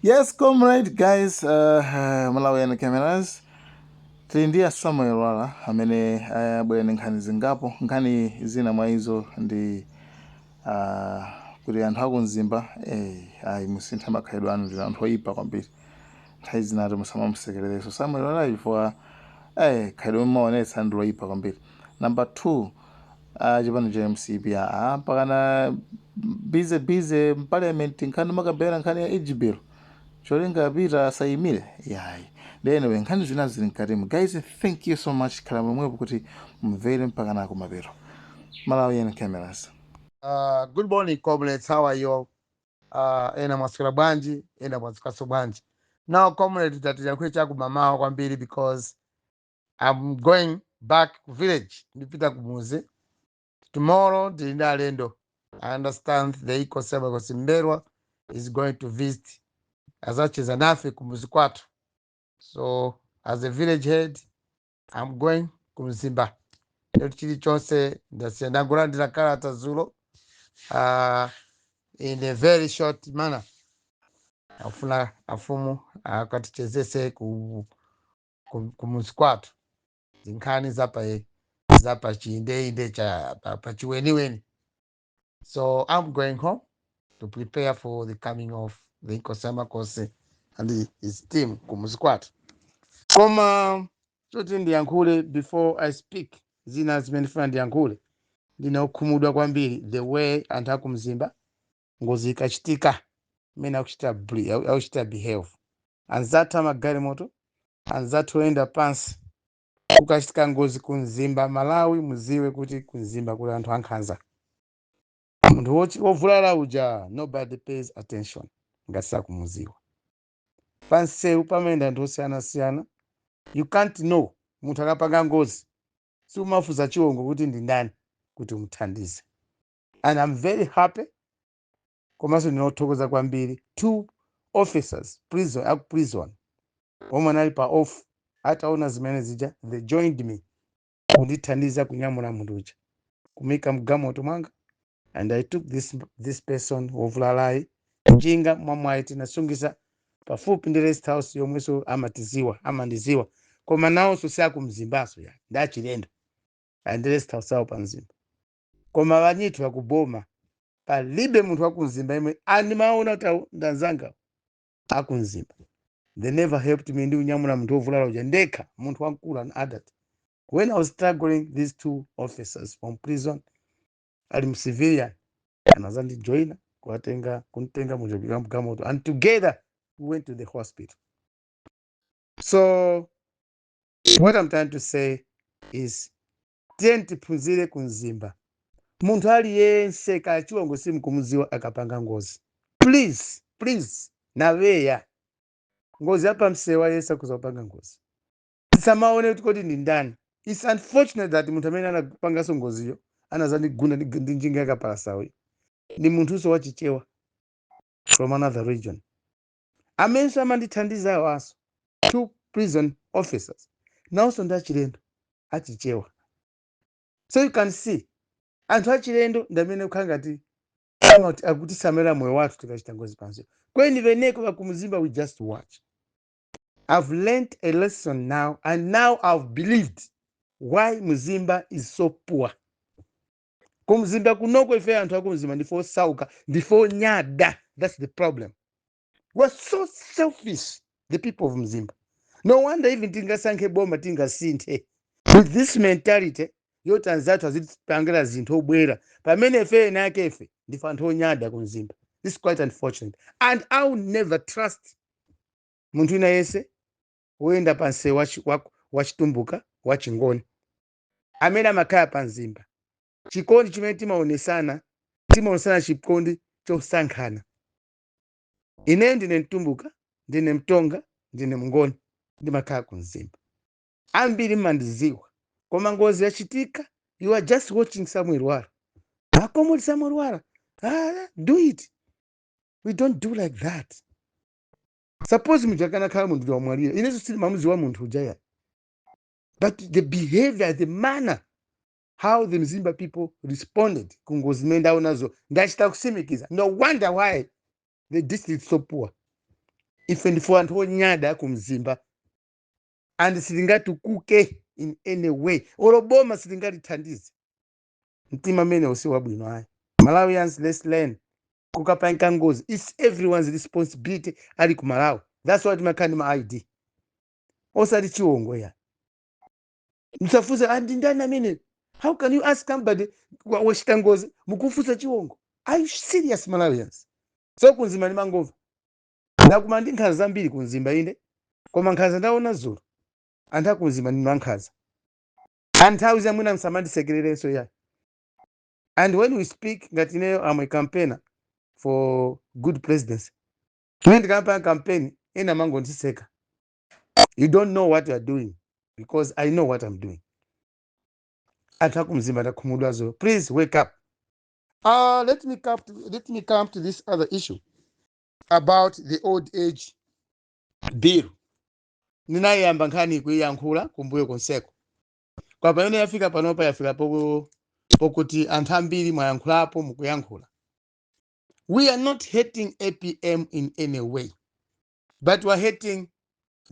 Yes, comrade guys, Malawian Cameras. Tili ndi a Samuel Lwara amene abwera ndi nkhani zingapo. Nkhani zina mwa izo ndi kuti anthu akumzimba, ayi, musinthe makhalidwe anu, ndinu anthu oyipa kwambiri. Nthawi zinati musamamusekererenso Samuel Lwara chifukwa khalidwe mumaonetsa ndi loyipa kwambiri. Number two, chipani cha MCP, mpakana busy busy m'parliament, nkhani makambirana nkhani ya age bill, cholinga apita asayimire yayi. Anyway, nkhani zina zili mkatimu. Guys, thank you so much. Khala momwepo kuti mumvere mpaka na kumapeto. Malawian Cameras. Good morning, comrades. How are you? Ena mwaswera bwanji, ena mwasweraso bwanji. Now, comrade, tatiyankhule chakumamawa kwambiri because I'm going back village. Ndipita kumuzi. Tomorrow, ndili ndi alendo. I understand the Inkosi ya Makosi M'mbelwa is going to visit. Azacheza nafe kumuzi kwathu. So, as a village head, I'm going kumzimba. Lero chilichonse ndasiya, ndangolandira kalata zulo in a very short manner. Afuna afumu akatichezese kumuzi kwathu, zinkhani zapa chiyindeinde cha pa chiweniweni. So I'm going home to prepare for the coming of the Inkosi ya Makosi and his team kumuzi kwathu. Koma choti ndiyankhule before I speak zina zimene ndifuna ndiyankhule, ndinokhumudwa kwambiri the way anthu akumzimba, ngozi ikachitika, mmene akuchita behave. Anzathu amagalimoto, anzathu oyenda pansi, kukachitika ngozi kumzimba, Malawi muziwe kuti kumzimba kuli anthu ankhanza. Munthu wovulala uja, nobody pays attention ngati sakumuziwa. Pansewu pamayenda anthu osiyanasiyana. You can't know. Munthu akapanga ngozi, siumafunsa chiwongo kuti ndi ndani kuti umuthandize. And I'm very happy, komanso ndinothokoza kwambiri two officers, prison, aku prison, omwe anali pa off. Ataona zimene zija, they joined me kundithandiza kunyamula munthu uja, kumuyika mgalimoto mwanga, and I took this person wovulalayi njinga. Mwamwayi tinasungisa pafupi ndi rest house yomwenso amatiziwa, amandiziwa, koma nawonso siakumzimbaso ya ndi achilendo, and rest house awo pamzimba. Koma vanyithu akuboma, palibe munthu wakumzimba imwe andimaona kuti ndanzanga akumzimba. They never helped me ndi kunyamula munthu wovulala uja ndekha, munthu wamkulu, an adult. When I was struggling, these two officers from prison, ali mcivilian, anazandijoina kuwatenga, kuntenga munthu mgalimoto, and together we went to the hospital. So what I'm trying to say is, tiye tiphunzire kumzimba. Munthu aliyense, kaya chiwongo simukumuziwa, akapanga ngozi, please, please, naveya ngozi yapamsewa yese akuzapanga ngozi, tisamaone kuti kodi ndi ndani. It's unfortunate that munthu amene anapanganso ngoziyo, anazandigunda ndi njinga yakapalasawi, ndi munthuso wachichewa from another region, amenso amandithandiza awanso, two prison officers, nawonso ndi achilendo achichewa. So you can see, anthu achilendo ndi amene kukhala ngati akutisamira moyo wathu tikachita ngozi pansi. Kweni veneko vakumzimba, we just watch. I've learned a lesson now, and now I've believed why Mzimba is so poor. Kumzimba kunoko, ife anthu akumzimba ndife osauka, ndife onyada. That's the problem. We're so selfish, the people of Mzimba. No wonder even tingasankhe boma, tingasinthe with this mentality yoti anzathu azitipangira zinthu obwera, pamene ife ena ake ife ndife anthu onyada kumzimba. This is quite unfortunate, and I will never trust munthu wina yese woyenda pa msewu wachitumbuka, wachingoni, amene amakhala pa Mzimba. Chikondi chimene timaonesana, timaonesana chikondi chosankhana. Ine ndine Mtumbuka, ndine Mtonga, ndine Mngoni, ndimakhala ku Mzimba, ambiri mmandiziwa. Koma ngozi yachitika, you are just watching Samuel Lwara, akomoli Samuel Lwara, ah, do it. We don't do like that. Suppose munthu akanakhala munthu wamwalira, inenso sindimamuziwa munthu ujaya, but the behavior, the manner how the Mzimba people responded kungozi imene ndaonazo, ndachita kusimikiza, no wonder why the district is so poor. Ife ndife anthu onyada ku Mzimba and sitingatukuke in any way, olo boma sitingalithandize. Mtima mmene usi wabwino ayi. Malawians, let's learn. Kukapanga ngozi, it's everyone's responsibility ali ku Malawi. That's why timakhala ndi ma ID, osati chiwongo ya msafunse andi ndani amene. How can you ask somebody wachita ngozi, mukufunsa chiwongo? Are you serious, Malawians? So ku Mzimba ndimangomva, ndakuma ndi nkhanza zambiri ku Mzimba inde, koma nkhanza ndaona dzulo, anthu aku Mzimba ndinu ankhanza. Anthawi zamwina msamandisekererenso ya. And when we speak, ngati ineyo, am a campaigner for good presidency. Ine ndikapanga campaign, ena mangondiseka. You don't know what you are doing, because I know what I'm doing. Anthu aku Mzimba, ndakhumudwa dzulo. Please wake up. Let me come to this other issue about the old age bill. Ndinayamba nkhani kuiyankhula kumbuyo konseko. Kwa pamene yafika panopa, yafika pokuti anthu ambiri mwayankhulapo, mukuyankhula. We are not hating APM in any way, but we are hating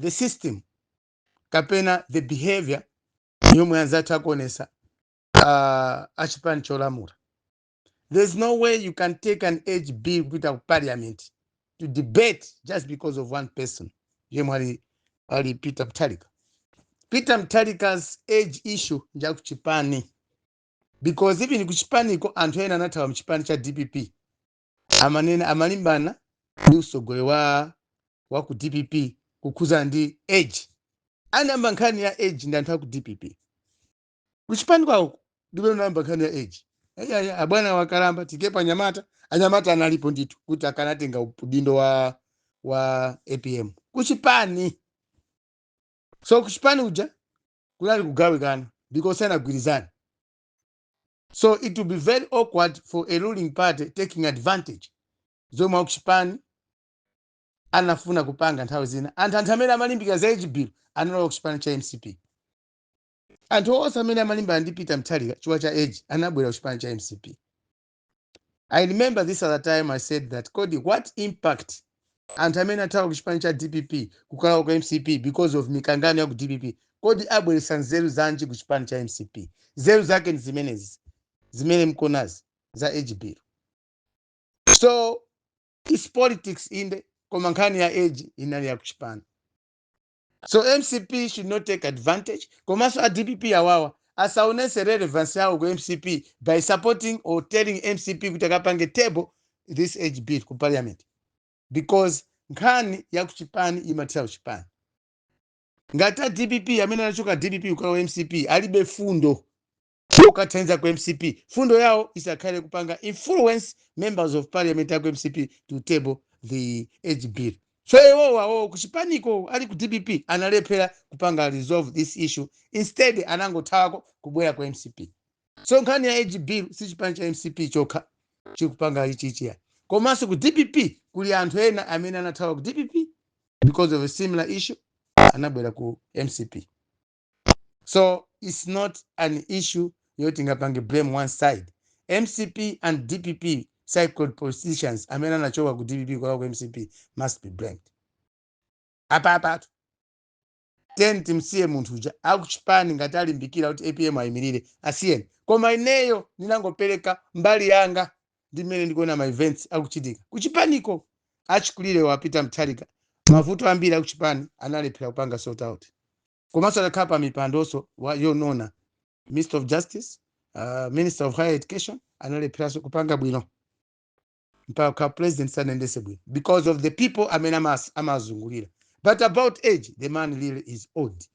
the system kapena the behavior yomwe anzathu akuonesa achipani cholamula. There's no way you can take an age bill kupita ku parliament to debate just because of one person yemwe ali Peter Mutharika. Peter Mutharika's age issue njakuchipani, because even kuchipaniko anthu ena anathawa mchipani cha DPP, amanena amalimbana ndi usogole wa ku DPP kukhuzana ndi age. Anayamba nkhani ya age ndi anthu aku DPP. Kuchipani kwawo ndimene unayamba nkhani ya age. Ayaya, abwana wakalamba, tikepo anyamata. Anyamata analipo ndithu kuti akanatenga udindo wa APM kuchipani. So kuchipani uja kunali kugawikana because anagwirizana. So it will be very awkward for a ruling party taking advantage zomwe akuchipani anafuna kupanga. Nthawi zina anthu amene amalimbika za age bill analowa kuchipani cha MCP. Anthu onse amene amalimbana ndi Peter Mutharika chifukwa cha age anabwera kuchipani cha MCP. I remember this other time I said that, kodi what impact anthu amene athawa kuchipani cha DPP kukalowa ku MCP because of mikangano ya ku DPP, kodi abweresa nzeru zanji ku chipani cha MCP? Nzeru zake ndi zimenezi zimene mkonazi za age bill. So it's politics inde, koma nkhani ya age inali ya kuchipani. So MCP should not take advantage. Komanso a DPP awawa asaonese relevance yawo ku MCP by supporting or telling MCP kuti akapange table this age bill ku parliament, because nkhani ya kuchipani imathira kuchipani. Ngati a DPP amene anachoka DPP kukalowa MCP alibe fundo yokathandiza ku MCP, fundo yawo isakhale kupanga influence members of parliament aku MCP to table the age bill. So iwowo awo kuchipaniko ali ku DPP analephera kupanga resolve this issue. Instead anangothawako kubwera ku MCP. So nkhani ya age bill si chipani cha MCP chokha chikupanga ichichiya, komanso ku DPP kuli anthu ena amene anathawa ku DPP because of a similar issue, anabwera ku MCP. So it's not an issue yoti ngapange blame one side. MCP and DPP cycled politicians amene anachoka ku DPP kulowa ku MCP must be blamed. Apapatu ten timsiye munthu uja akuchipani ngati alimbikira kuti APM ayimirire, asiyeni. Koma ineyo ndinangopereka mbali yanga ndi mmene ndikuona ma events akuchitika kuchipaniko. Achikulire wapita Mutharika, mavuto ambiri akuchipani analephera kupanga sort out. Komanso adakhala pa mipandonso yonona, Minister of Justice, Minister of Higher Education, analepheranso kupanga bwino mpaka kukhala president sanayendese bwino because of the people amene amazungulira. But about age, the man really is old.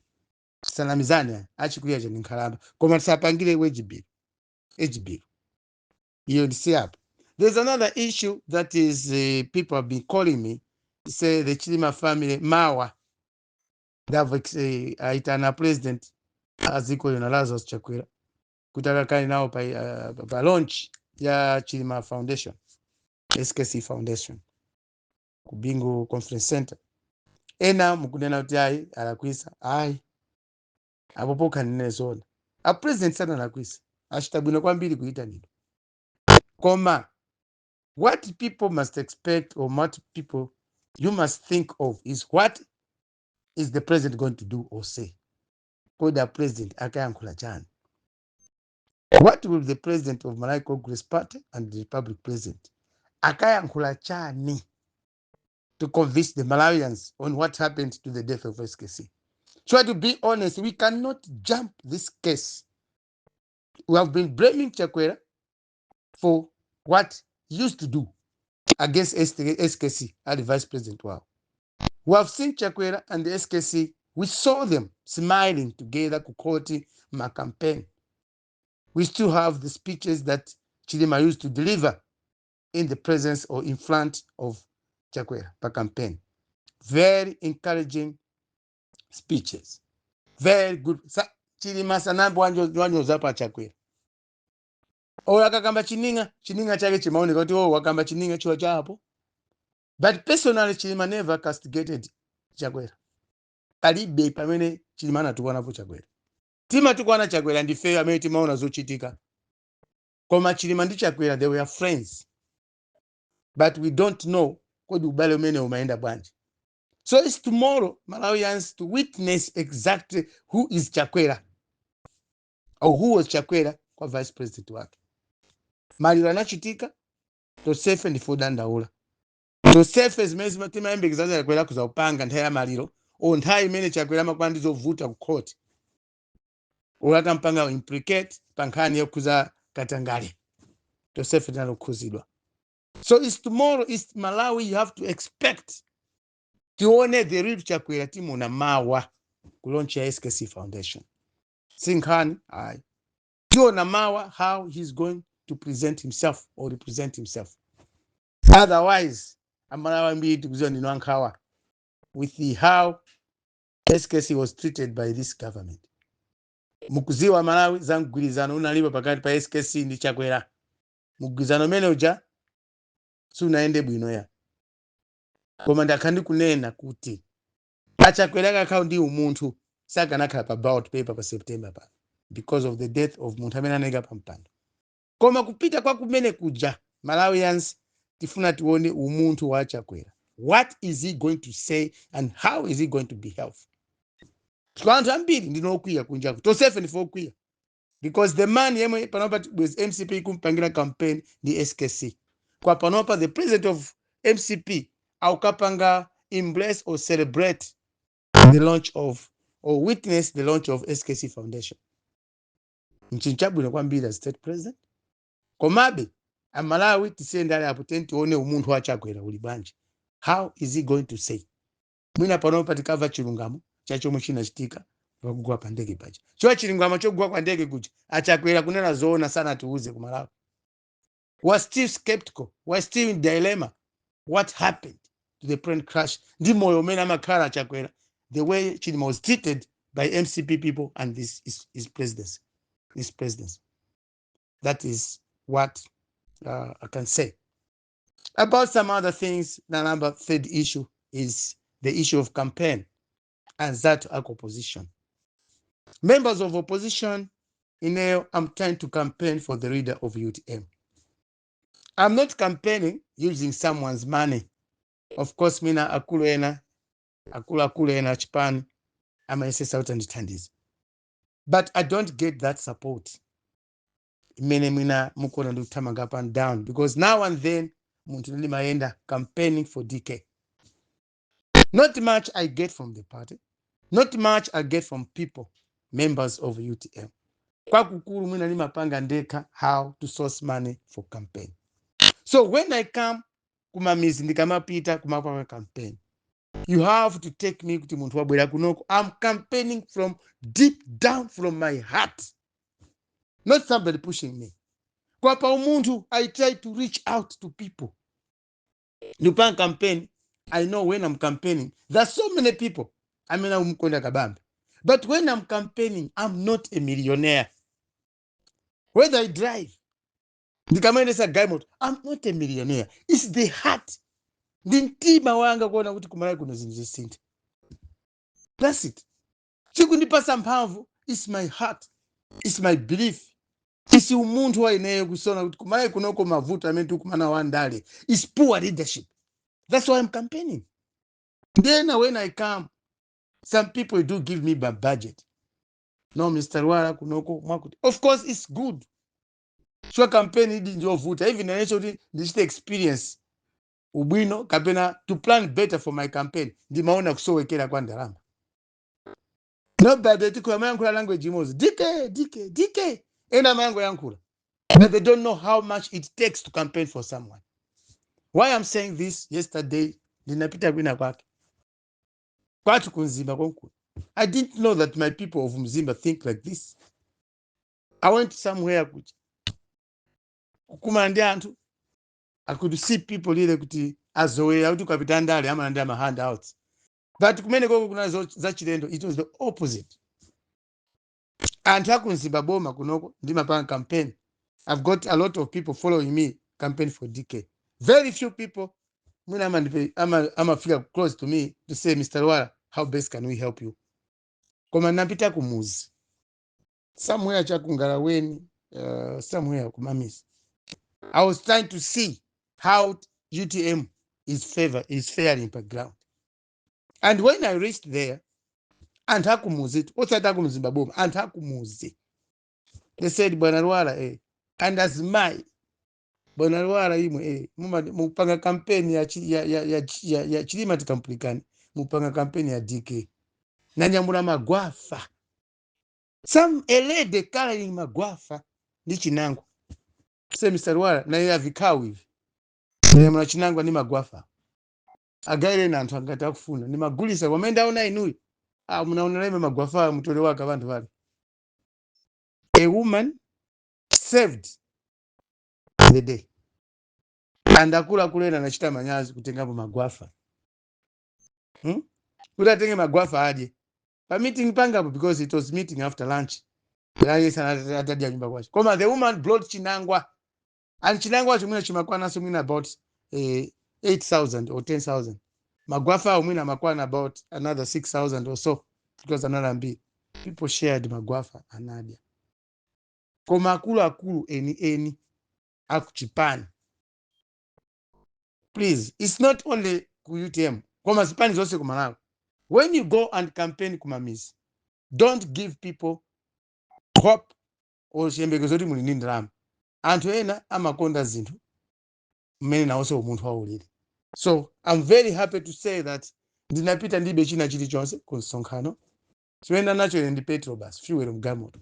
Tisanamizane, achikulira chani nkhalamba, koma tisapangire age bill. Age bill iyo ndisiyapo. There's another issue that is, people have been calling me to say the Chilima family mawa they have aitana president aziko lino Lazarus Chakwera kuti akakhale nawo pa launch ya Chilima Foundation, SKC Foundation, ku Bingu Conference Center. Ena mukunena kuti ayi, alakwisa. Ayi, apo pokha ndinene zoona, a president sanalakwisa, achita bwino kwambiri kuyitanidwa. Koma what people must expect or what people you must think of is, what is the president going to do or say? Kodi a president akayankhula chani? What will the president of Malawi Congress Party and the Republic president akayankhula chani to convince the Malawians on what happened to the death of SKC? So to be honest, we cannot jump this case. We have been blaming Chakwera for what he used to do against SKC and the vice president. Wow. We have seen Chakwera and the SKC, we saw them smiling together, kukoti, ma campaign. We still have the speeches that Chilima used to deliver in the presence or in front of Chakwera pa campaign. Very encouraging speeches. Very good. Chilima sanambo wanyoza pa Chakwera. Oyo akakamba chininga, chininga chake chimaoneka kuti, oh, wakamba chininga chiwa chapo. But personally, Chilima never castigated Chakwera. Palibe pamene Chilima anatukwanapo Chakwera. Timatukwana Chakwera ndifeyo amene timaona zochitika. Koma Chilima ndi Chakwera, they were friends. But we don't know kodi ubale umene umaenda bwanji. So it's tomorrow, Malawians, to witness exactly who is Chakwera or who was Chakwera kwa vice president wake. Maliro anachitika, tosefe ndife odandaula. Tosefe zimene timayembekeza Chakwera kuzaupanga nthawi ya maliro o nthawi imene Chakwera amakwana ndi zovuta ku court, ulatampanga implicate pa nkhani yokhuza katangale, tosefe tinalokhuzidwa. So it's tomorrow, it's Malawi, you have to expect tione the real Chakwera. Timuna mawa ku launch ya SKC Foundation. Si nkhani ayi, tiona mawa how he's going to present himself or represent himself. Otherwise, Amalawi ambiri tikuziwa ndino ankhawa with the how SKC was treated by this government. Mukuziwa Malawi za mgwirizano unalipo pakati pa SKC ndi Chakwera. Mgwirizano umene uja sunaende bwino ya, koma ndakhala ndikunena kuti aChakwera akakhala ndi umunthu sakanakhala pa ballot paper pa September pa because of the death of munthu amene anayika pa mpando. Koma kupita kwa kumene kuja, Malawians tifuna tione umunthu wa Chakwera. What is he going to say and how is he going to behave? Kwa anthu ambiri ndinokwiya kunjaku, tonsefe ndife okwiya because the man yemwe panopa with MCP kumpangira campaign ndi SKC. Kwa panopa the president of MCP aukapanga embrace or celebrate the launch of or witness the launch of SKC Foundation. Nchinthu chabwino kwambiri as state president. Komabe Amalawi tisiyendale apo, teni tione umunthu wa Chakwera uli bwanji. How is he going to say? Mwina panopa tikamva chilungamo chachomwe chinachitika pakugwa pa ndege paja. Chiwa chilungamo chogwa kwa ndege kuja, aChakwera kunena zoona sanatiuze ku Malawi. We're still skeptical, we're still in dilemma what happened to the plane crash ndi moyo umene amakhala aChakwera, the way Chilima was treated by MCP people and this is his presidency, this presidency. That is what I can say about some other things. The number third issue is the issue of campaign and that of opposition. Members of opposition, I'm trying to campaign for the leader of UTM. I'm not campaigning using someone's money. Of course, mina akulu ena, akulu akulu ena chipani amayesesa kuti andithandize. But I don't get that support. Imene mwina mukuona ndikuthamanga up and down because now and then munthu ndimayenda campaigning for DK. Not much I get from the party. Not much I get from people, members of UTM. Kwakukulu mwina ndimapanga ndekha how to source money for campaign. So when I come kumamizi, ndikamapita kumapanga campaign, you have to take me kuti munthu wabwera kunoko. I'm campaigning from deep down from my heart, not somebody pushing me. Kwa pa umunthu, I try to reach out to people. Ndipanga campaign, I know when I'm campaigning, there's so many people amene akumukonda Kabambe. But when I'm campaigning, I'm not a millionaire. Whether I drive, ndikamayendesa galimoto, I'm not a millionaire. It's the heart, ndi mtima wanga kuona kuti kuMalawi kuno zinthu zisinthe. That's it. Chikundipasa mphamvu is my heart, is my belief, is umunthu wa ineyo kusona kuti kuMalawi kunoko mavuto amene tikumana wandale is poor leadership. That's why I'm campaigning. Then when I come, some people do give me my budget. "No, Mr. Lwara, kunoko mwakuti." Of course it's good. Sure, campaign idi njovuta. Even nanecho kuti ndichite experience ubwino kapena to plan better for my campaign, ndimaona kusowekera kwa ndalama. Nobody tiko amayankhula language imodzi, "DK, DK, DK." Ena amayangoyankhula, but they don't know how much it takes to campaign for someone. Why I'm saying this: yesterday ndinapita kwina kwake kwathu kuMzimba konkuno. I didn't know that my people of Mzimba think like this. I went somewhere kuti kukumana ndi anthu. I could see people lile kuti azowera kuti ukapita ndale amalandira ma handouts, but kumene koko kuna zachilendo. It was the opposite. Anthu akuMzimba boma kunoko, ndimapanga campaign. I've got a lot of people following me, campaign for DK. Very few people mwina amafika close to me to say, "Mr. Lwara, how best can we help you?" Koma napita kumuzi somewhere chaKungalaweni, somewhere kumamisi. I was trying to see how UTM is faring per ground, and when I reached there, anthu akumuzi, osati akuMzimba boma, anthu akumuzi, they said, "Bwana Lwara," and azimayi, "Bwana Lwara, imwe mupanga kampeni ya, ya Chilima tikampulikani, mupanga kampeni ya DK." Nanyamula magwafa, some a lady carrying magwafa ndi chinangwa. Say, "Mr. Lwara, naye avikhawu ivi, nanyamula chinangwa ndi magwafa, agaireni anthu angati akufuna, ndimagulisa pamene ndaona inuyo. Ah, munaona ime magwafa, mutole wake abantu vale." A woman saved the day, and akuluakulu ena anachita manyazi kutengapo magwafa, Kuti atenge magwafa adye pa meeting pangapo, because it was meeting after lunch. Atadya nyumba kwacho. Koma the woman brought chinangwa, and chinangwa chimwene chimakwananso mwina about 8000 or 10,000. Magwafa awo mwina amakwana about another 6000 or so, because another ambiri. People shared magwafa, anadya. Koma akuluakulu eni eni akuchipani, please, it's not only ku UTM koma zipani zonse ku Malawi, when you go and campaign kumamizi, don't give people hope or chiyembekezo kuti muli ndi ndalama. Anthu ena amakonda zinthu mmene nawonso umunthu waulili. So I'm very happy to say that ndinapita ndibe china chilichonse ku msonkhano. Chimene nacho ine ndi petrol basi, fuel mgalimoto.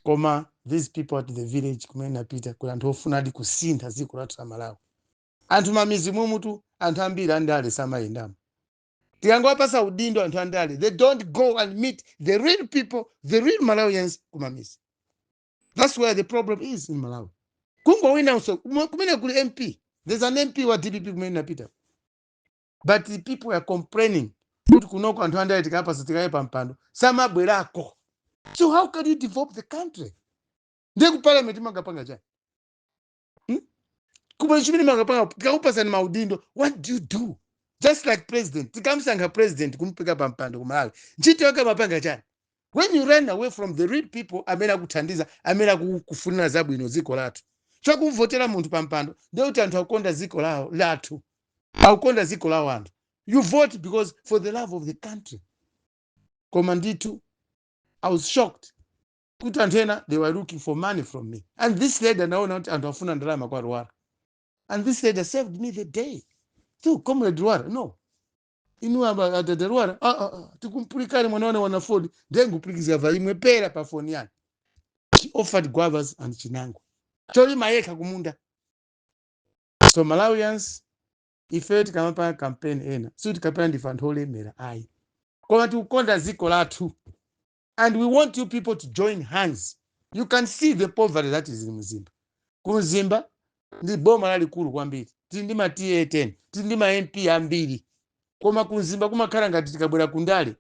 Koma these people at the village kumene napita, kuli anthu ofunadi kusintha dziko lathu la Malawi. Anthu mamizi mumutu, anthu ambiri andale samayendamo. Tikangowapasa udindo anthu andale, they don't go and meet the real people, the real Malawians kumamizi. That's where the problem is in Malawi. Kungowinanso kumene kuli MP, there's an MP wa DPP kumene napita, but the people are complaining kuti kunoko anthu andale tikapasa, tikaye pa mpando, samabwerako. So how can you develop the country? Ndiye ku parliament mangapanga chani, Kumwe chimene mangapanga, tikakupasani maudindo, what do you do? Just like president, tikamusankha president kumupika pa mpando ku Malawi, ntchito yake mapanga chani when you run away from the real people amene akuthandiza, amene akukufunira zabwino dziko lathu? Chakumvotera munthu pa mpando ndiye kuti anthu akukonda dziko lawo lathu, akukonda dziko lawo anthu. You vote because for the love of the country. Koma ndithu I was shocked kuti anthu ena, they were looking for money from me, and this lady anaona kuti anthu afuna ndalama kwa Lwara, and this lady saved me the day. So, "Comrade Lwara, no, inu aba adada Lwara, ah, ah, ah, tikumpulikani mwana wane wanafoni ndengupulikizira valimwe pera pa foni yanu." She offered guavas and chinangwa cholima yekha kumunda. So Malawians, ife tikamapanga campaign ena si tikapena ndife anthu olemera ayi, koma tikukonda dziko lathu and we want you people to join hands. You can see the poverty that is in Mzimba. Ku Mzimba ndi boma lalikulu kwambiri, tili ndi ma TA 10, tili ndi ma MP ambiri, koma ku Mzimba kumakhala ngati tikabwera kundale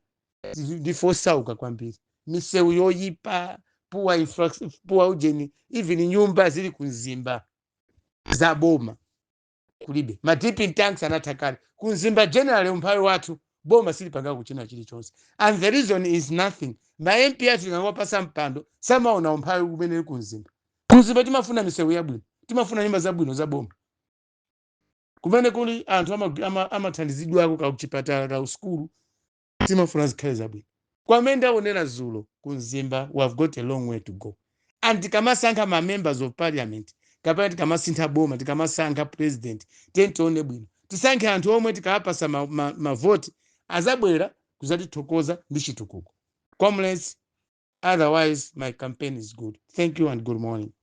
ndife osauka kwambiri. Misewu yoyipa, poor infrastructure, poor ujeni, even nyumba zili ku Mzimba za boma kulibe, ma dipping tanks anatha kale ku Mzimba. Generally umphawi wathu, boma silipanga kuchina chilichonse, and the reason is nothing. Ma MP athu tikangowapasa mpando samaona umphawi kumene uli ku Mzimba. Ku Mzimba timafuna misewu yabwino, timafuna nyumba zabwino za boma. Kumene kuli anthu amathandizidwako ka kuchipatala, ka sukulu, timafuna zikhale zabwino. Kwamene ndaonera zulo ku Mzimba, we have got a long way to go. And tikamasankha ma members of parliament kapena tikamasintha boma, tikamasankha president, tiye tione bwino, tisankhe anthu omwe tikawapasa mavoti azabwera kuzatithokoza ndi chitukuko. Comrades, otherwise my campaign is good. Thank you and good morning.